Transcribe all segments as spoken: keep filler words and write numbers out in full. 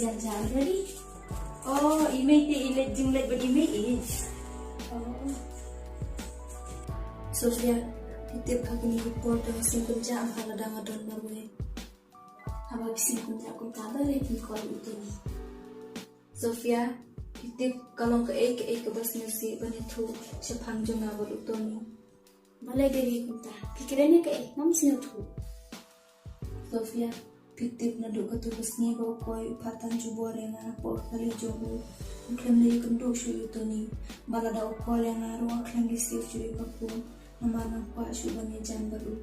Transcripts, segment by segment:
Jan jan ready. Oh, i mei te i leit jingleit bad i mei i. Oh. Sofia, phi tip ha kine ki por te nga sngewkynjah ha lada nga don marwei. Haba phi sngewkynjah kumta balei phin call ïa u Tony? Sofia, phi tip ka long kaei kaei kaba sngewsih ban ïathuh shaphang jong nga bad u Tony. Balei Derry kumta? Phi kren ïa kaei? Ngam sngewthuh. Sofia, phi tip naduh katu ka sngi ba u Koi u phah tang jubor ïa nga hapoh ka kali jong u, ngam khlem leit ïakynduh shuh ïa u Tony. Bad lada u call ïa nga ruh ngam khlem receive shuh ïa ka phone. Namar ngam kwah shuh ban ïajan bad u.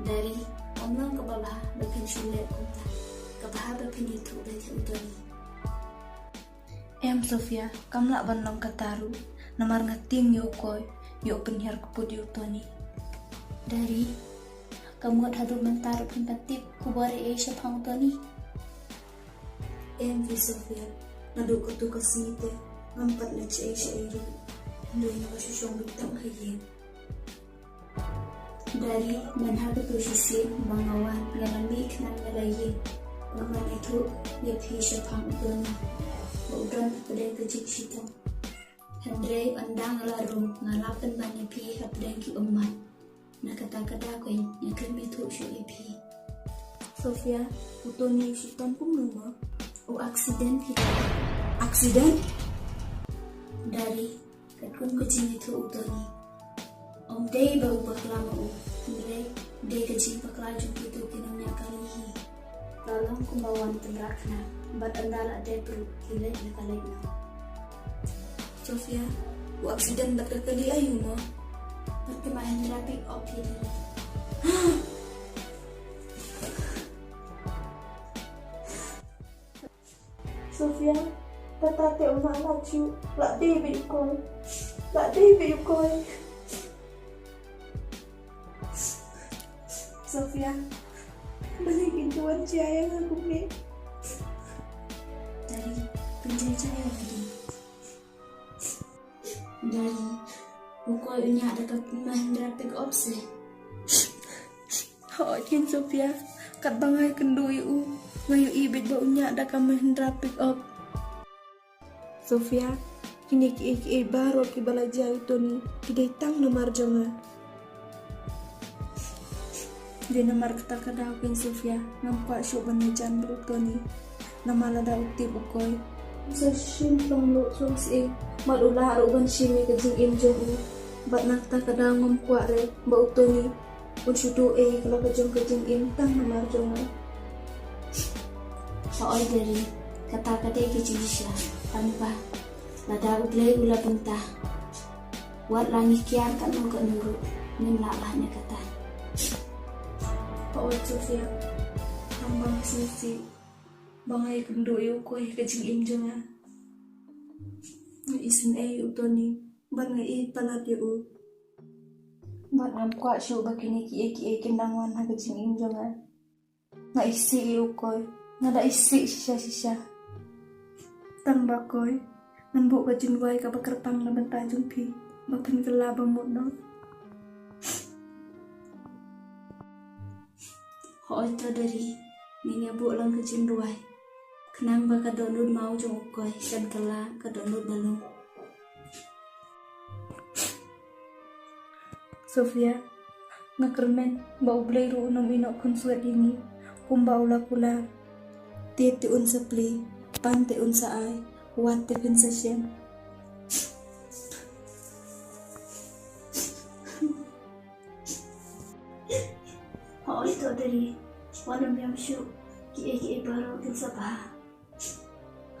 Derry, ym long kaba bha ba phin shu leh kumta. Ka bha ba phin ïathuh beit ïa u Tony. Em Sofia, kam lah ban long kata ruh, namar nga tieng ïa u Koi, ïa u pynhiar kput ïa u Tony. Derry, ka mut haduh mynta ruh phim pat tip khubor ei ei shaphang u Tony? Em phi Sofia, naduh katu ka sngi te ngam pat leit shaei shaei ruh. Hynrei nga la shu shong beit tang ha ïing. Derry, man ha katu shisien ba nga wan nga la mih khnang na la ïing ban wan ïathuh ïa phi shaphang u Tony ba u don hapdeng ka jingshitom. Hynrei ynda nga la rung nga la pynban ïa phi hapdeng ki ummat. Na kata ka daw keiñ nga khlem ïathuh shuh ïa phi. Sofia, u Tony u shitom kumno mo? U accident phi. Accident? Derry, katkum ka jingïathuh u Tony, ym dei ba u bakla ma u, hynrei dei ka jingbakla jong kito ki nongñiah kali hi. La long kumba wan tynrah khnang bad ynda la dep ruh ki leit la ka leit noh. Sofia, u accident bad ka kali aïu mo? Bad ka Mahindra pick up hi Derry. Sofia, kata te um lah lait shuh, la dei beit u Koi. La dei beit u Koi. Sofia, balei phin wan jia ïa nga kumne? Derry, pynjia jia ïa nga de. Derry, u Koi u ñiah da ka Mahindra pick up se? Hooid keiñ Sofia, katba nga ïakynduh ïa u, nga ïohi beit ba u ñiah da ka Mahindra pick up. Sofia, kine kiei kiei baroh kiba la jia ïa u Tony ki dei tang namar jong nga. Dei namar kata ka daw keiñ Sofia ngam kwah shuh ban ïajan bad u Tony. Namar lada u tip u Koi, u sa shim shong luh shong sying bad u lah ruh ban shim ïa ka jingim jong u. Bad na kata ka daw ngam kwah re ba u Tony un shu duh ei ïa ka la ka jong ka jingim tang namar jong nga. Hooid Derry, kata ka dei ka jingshisha. Tangba lada U Blei u la bynta, wat la ngi kiar katno katno ruh ngim lah ban ïa kata. Hooid Sofia, tangba nga sngewsih ba nga ïakynduh ïa u Koi ha ka jingim jong nga. Nga isynei ïa u Tony bad nga ïeit palat ïa u. Bad ngam kwah shuh ba kine kiei kiei kin nang wan ha ka jingim jong nga. Nga isih ïa u Koi, nga da isih shisha shisha. Tangba Koi, ngan buh ka jingduwai kaba kyrpang na bynta jong phi ba phin kylla bamut noh. Hooid to Derry, ngin ïa buh lang ka jingduwai khnang ba ka dohnud maw jong u Koi kan kylla ka dohnud ba long. Sofia, nga kyrmen ba U Blei ruh un ym ïehnoh khunswet ïa ngi kumba u la kular. Te te un sa plie, pan te un sa ai, wat te phin sa shem. Hooid to Derry, wat nym biang shuh, kiei kiei baroh kin sa bha.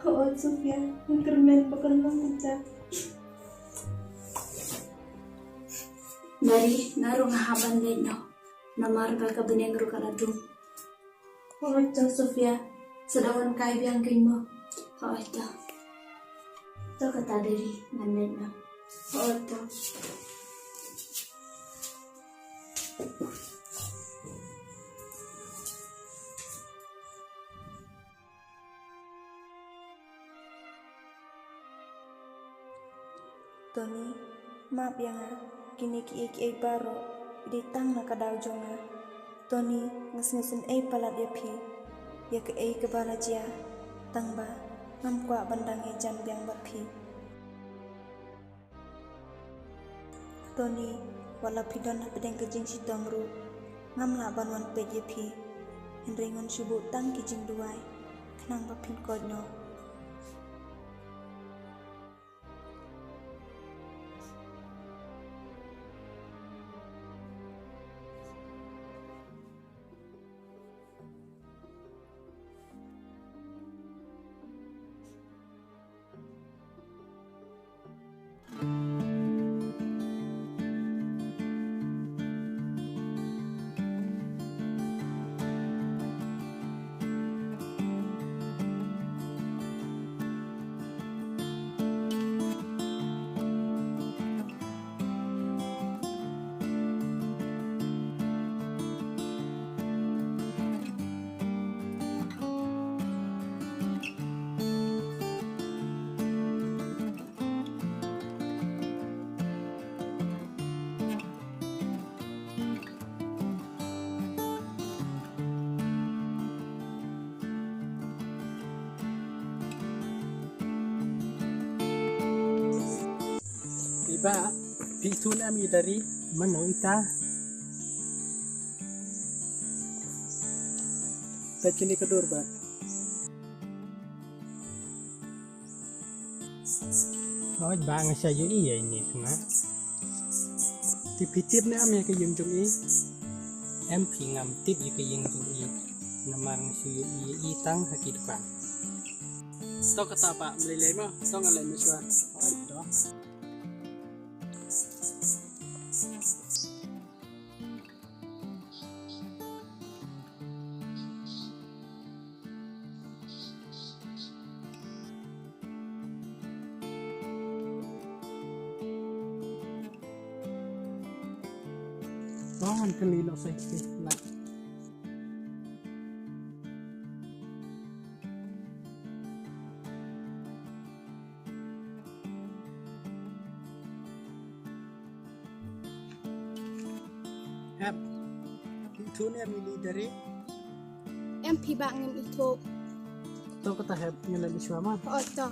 Hooid Sofia, nga kyrmen ba kan long kumta. Derry, nga ruh nga hap ban leit noh, namar ba ka bneng ruh ka la dum. Hooid to Sofia, sa da wan kai biang keiñ mo. Hooid to. To kata Derry, ngan leit noh. Hooid to. Tony, map ïa nga, kine kiei kiei baroh ki dei tang na ka daw jong nga. Tony, nga sngewsynei palat ïa phi ïa kaei kaba la jia. Tang ba ngam kwah ban dang ïajan biang bad phi. Tony, wat la phi don hapdeng ka jingshitom ruh, ngam lah ban wan peit ïa phi. Hynrei ngan shu buh tang ki jingduwai khnang ba phin koit noh. Iba, phi ithuh ne em i Dari? Mano ita? Peit kine ka dur ba. Hooid ba, nga shu ïohi ïa ine khynnah. Te phi tip ne em ïa ka ïing jong i? Em phi, ngam tip ïa ka ïing jong i. Namar nga shu ïohi ïa i tang ha ki dukan. To kata ba, ym lei lei mo, to ngan leit mynshuwa. Hooid to. Bang kan kali lo sai sai na. Hep, ithuh ne em i Dari? Em phi ba, ngam ithuh. To kata Hep, ngan leit mynshuwa mo. Oh, to.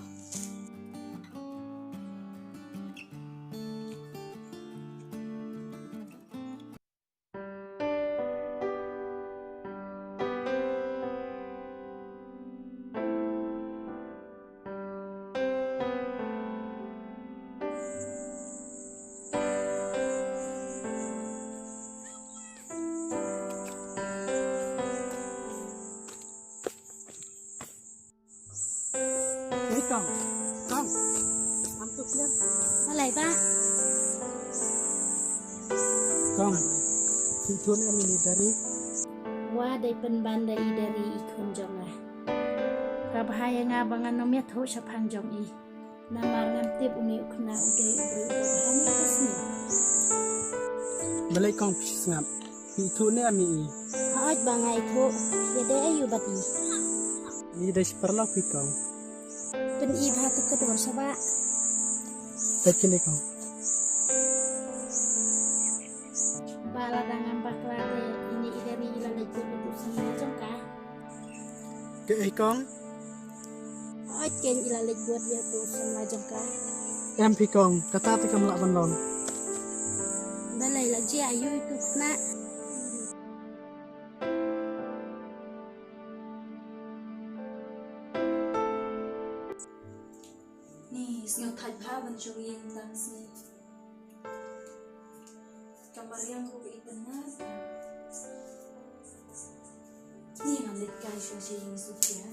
Hei kong, kong. Am tu kian. Balei ba? Kong, phi ithuh ne em i Dari? Wa, dei pynban da i Dari i khun jong nga. Ka bha ïa nga ba ngan ym ïathuh shaphang jong i. Namar ngam tip une u khynnah u dei u briew uba bha ne uba sniew. Balei kong phi sngap? Phi ithuh ne em i? Hooid ba nga ithuh. Ïa dei aïu bad i? I dei shi paralok phi kong. Pyn-i bha tu ka dur sha ba. Peit kine kong. Ba lada ngam bakla te ine i Dari i la leit bud ïa utu u samla jong ka. Kaei kong? Hooid, kein i la leit bud ïa utu u samla jong ka. Em phi kong, kata te kam lah ban long. Balei, la jia aïu ïa utu u khynnah? Ni, sngewthait bha ban shong ïing tang sni. Ka mariang ruh ka itynnad. Ni, ngan leit kai shuwa sha ïing Sofia.